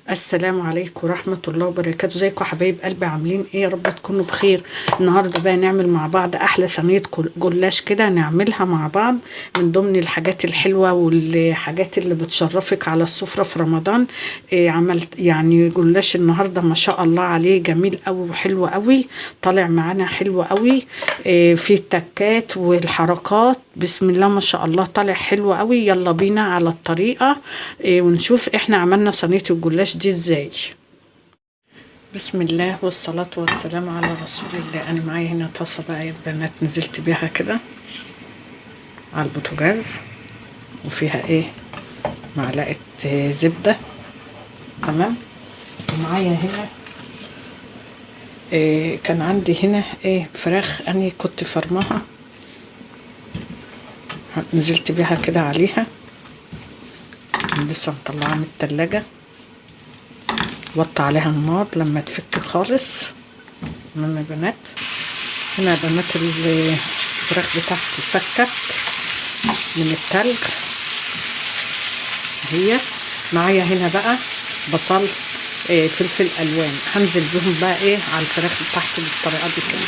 السلام عليكم ورحمة الله وبركاته. ازيكم يا حبايب قلبي؟ عاملين ايه؟ يا رب تكونوا بخير. النهارده بقى نعمل مع بعض احلى صينية جلاش كده، نعملها مع بعض من ضمن الحاجات الحلوة والحاجات اللي بتشرفك على السفرة في رمضان. إيه عملت يعني جلاش النهارده ما شاء الله عليه، جميل قوي وحلو قوي، طالع معانا حلو قوي. إيه في التكات والحركات، بسم الله ما شاء الله طالع حلو قوي. يلا بينا على الطريقة إيه ونشوف احنا عملنا صينية الجلاش دي ازاي. بسم الله والصلاة والسلام على رسول الله. انا معايا هنا طاسة بقى يا بنات، نزلت بيها كده على البوتاجاز، وفيها ايه معلقة زبدة، تمام. ومعايا هنا إيه كان عندي هنا ايه فراخ انا كنت فرماها، نزلت بيها كده عليها، لسه مطلعها من التلاجة. وطي عليها النار لما تفك خالص. تمام يا بنات. هنا يا بنات الفراخ بتاعتي فكت من التلج. هي معايا هنا بقى بصل، إيه فلفل الوان، هنزل بيهم بقى ايه على الفراخ بتاعتي بالطريقة دي كده.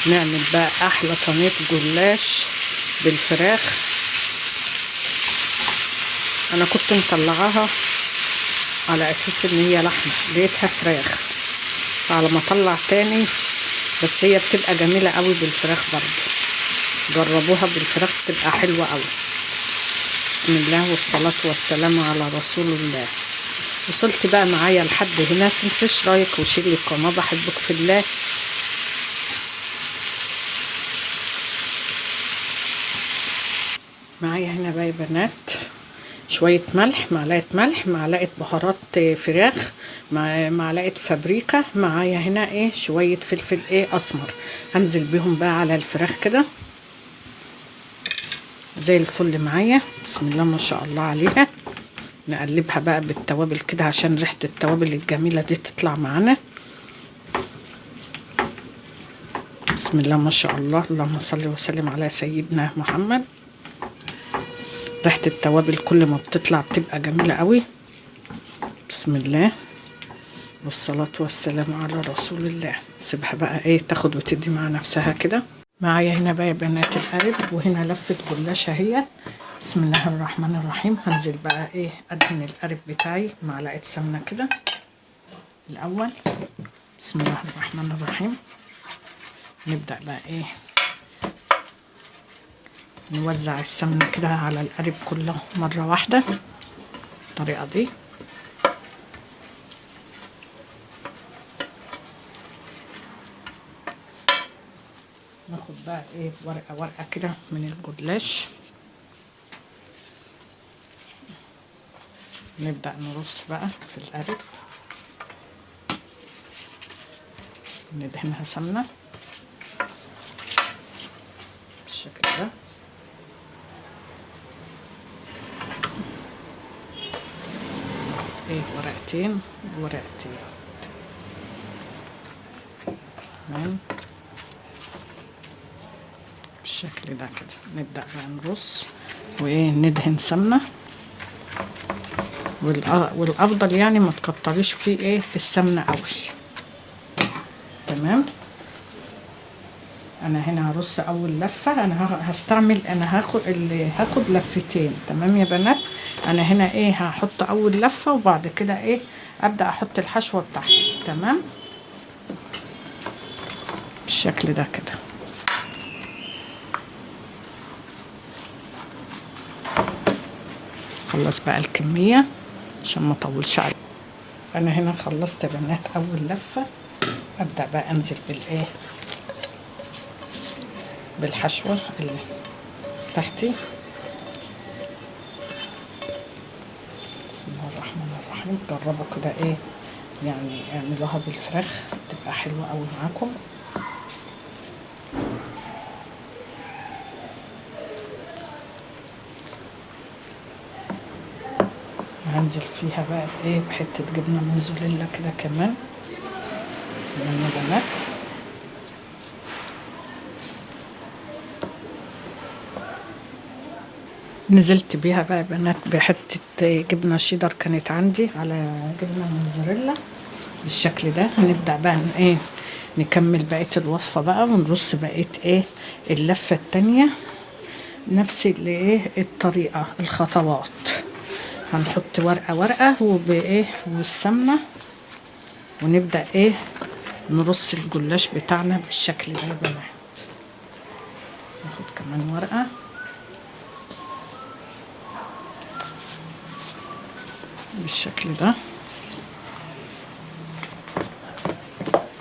نعمل بقى احلى صينية جلاش بالفراخ. انا كنت مطلعاها على اساس ان هي لحمه، لقيتها فراخ، فعلى ما اطلع تاني، بس هي بتبقى جميلة قوي بالفراخ برضو، جربوها بالفراخ بتبقى حلوة قوي. بسم الله والصلاة والسلام على رسول الله. وصلت بقى معايا لحد هنا، تنسيش like و share للقناة، بحبك في الله. معايا هنا بقى يا بنات شوية ملح، معلقة ملح، معلقة بهارات فراخ، معلقة فابريكا، معايا هنا ايه شوية فلفل ايه اسمر، هنزل بيهم بقى على الفراخ كده زي الفل معايا. بسم الله ما شاء الله عليها. نقلبها بقى بالتوابل كده عشان ريحة التوابل الجميلة دي تطلع معانا. بسم الله ما شاء الله، اللهم صل وسلم على سيدنا محمد. ريحة التوابل كل ما بتطلع بتبقى جميلة قوي. بسم الله والصلاة والسلام على رسول الله. سيبها بقى ايه تاخد وتدي مع نفسها كده. معايا هنا بقى يا بنات القالب، وهنا لفة جلاشة اهي. بسم الله الرحمن الرحيم. هنزل بقى ايه ادهن القالب بتاعي معلقة سمنة كده الاول. بسم الله الرحمن الرحيم. نبدأ بقى ايه نوزع السمنة كده على القالب كله مرة واحدة بالطريقة دي. ناخد بقى ايه ورقة ورقة كده من الجلاش، نبدأ نرص بقى في القالب، ندهنها سمنة بالشكل ده. ايه ورقتين ورقتين، تمام بالشكل ده كده. نبدأ بقى نرص وايه ندهن سمنة، والافضل يعني ما تكتريش فيه ايه السمنة قوي. تمام. انا هنا هرص اول لفة، انا هستعمل، انا هاخد لفتين. تمام يا بنات. انا هنا ايه هحط اول لفة، وبعد كده ايه ابدأ احط الحشوة بتاعتي. تمام بالشكل ده كده. خلص بقى الكمية عشان ما اطولش عليكم. انا هنا خلصت يا بنات اول لفة. ابدأ بقى انزل بالايه بالحشوة اللي تحتي. بسم الله الرحمن الرحيم. جربوا كده ايه يعني اعملوها بالفراخ تبقى حلوة قوي معاكم. هنزل فيها بقى ايه بحتة جبنة موزاريلا كده كمان. تمام يا بنات. نزلت بيها بقى بنات بحته جبنه شيدر كانت عندي على جبنه موزاريلا بالشكل ده. هنبدا بقى ايه نكمل بقية الوصفة بقى، ونرص بقية ايه اللفة التانية نفس الايه الطريقة الخطوات. هنحط ورقة ورقة وبايه والسمنه، ونبدا ايه نرص الجلاش بتاعنا بالشكل ده يا بنات. ناخد كمان ورقة بالشكل ده.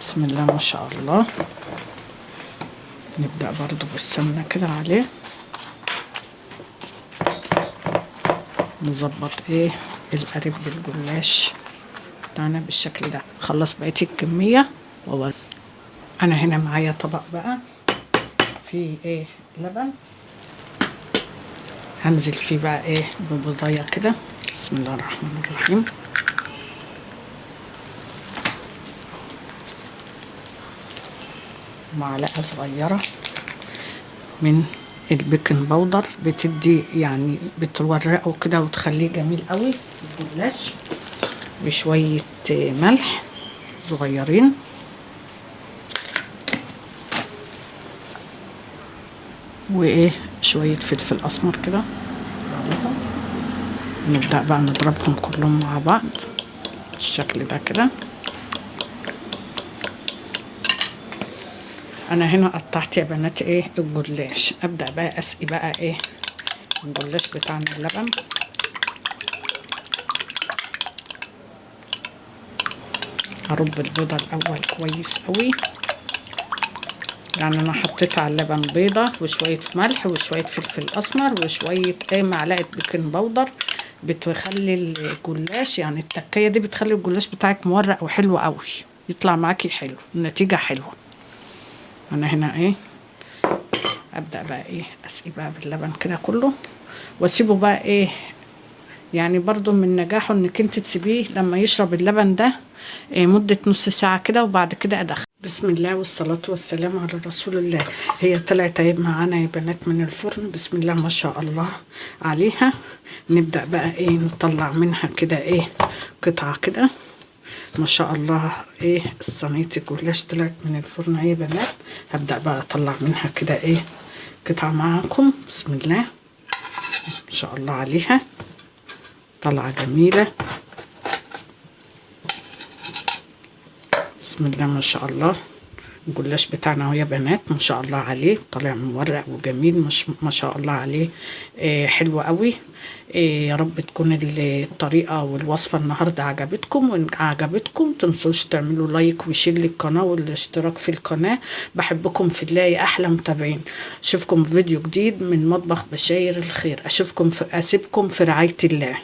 بسم الله ما شاء الله. نبدأ برضو بالسمنة كده عليه، نظبط ايه القريب بالجلاش بتاعنا بالشكل ده. خلص بقية الكمية. انا هنا معايا طبق بقى فيه ايه لبن، هنزل فيه بقى ايه ببضاية كده. بسم الله الرحمن الرحيم. معلقة صغيرة من ال baking powder، بتدي يعني بتورقه كده وتخليه جميل قوي الجلاش، بشوية ملح صغيرين. وايه شوية فلفل اسمر كده عليهم. نبدأ بقى نضربهم كلهم مع بعض بالشكل ده كده. انا هنا قطعت يا بنات ايه الجلاش. ابدأ بقى اسقي بقى ايه الجلاش بتاعنا اللبن. هرب البيضة الاول كويس قوي، يعني انا حطيت على اللبن بيضة وشوية ملح وشوية فلفل اسمر وشوية ايه معلقة baking powder. بتخلي الجلاش يعني التكية دي بتخلي الجلاش بتاعك مورق وحلو قوي، يطلع معاكي حلو، النتيجة حلوة. انا هنا ايه ابدأ بقى ايه اسقي بقى باللبن كده كله، واسيبه بقى ايه يعني برضو من نجاحه انك انت تسيبيه لما يشرب اللبن ده إيه مدة نص ساعة كده، وبعد كده ادخل. بسم الله والصلاة والسلام على رسول الله. هي طلعت اهي معانا يا بنات من الفرن، بسم الله ما شاء الله عليها. نبدأ بقى ايه نطلع منها كده ايه قطعة كده، ما شاء الله. ايه الصينية الجلاش طلعت من الفرن اهي يا بنات. هبدأ بقى اطلع منها كده ايه قطعة معاكم. بسم الله ما شاء الله عليها، طلعة جميلة، بسم الله ما شاء الله. الجلاش بتاعنا اهو يا بنات ما شاء الله عليه، طالع مورق وجميل، مش ما شاء الله عليه، حلو قوي. يا رب تكون الطريقة والوصفة النهاردة عجبتكم، وإن عجبتكم تنسوش تعملوا like و share للقناة والاشتراك في القناة. بحبكم في الله يا أحلى متابعين. اشوفكم في فيديو جديد من مطبخ بشاير الخير. اسيبكم في رعاية الله.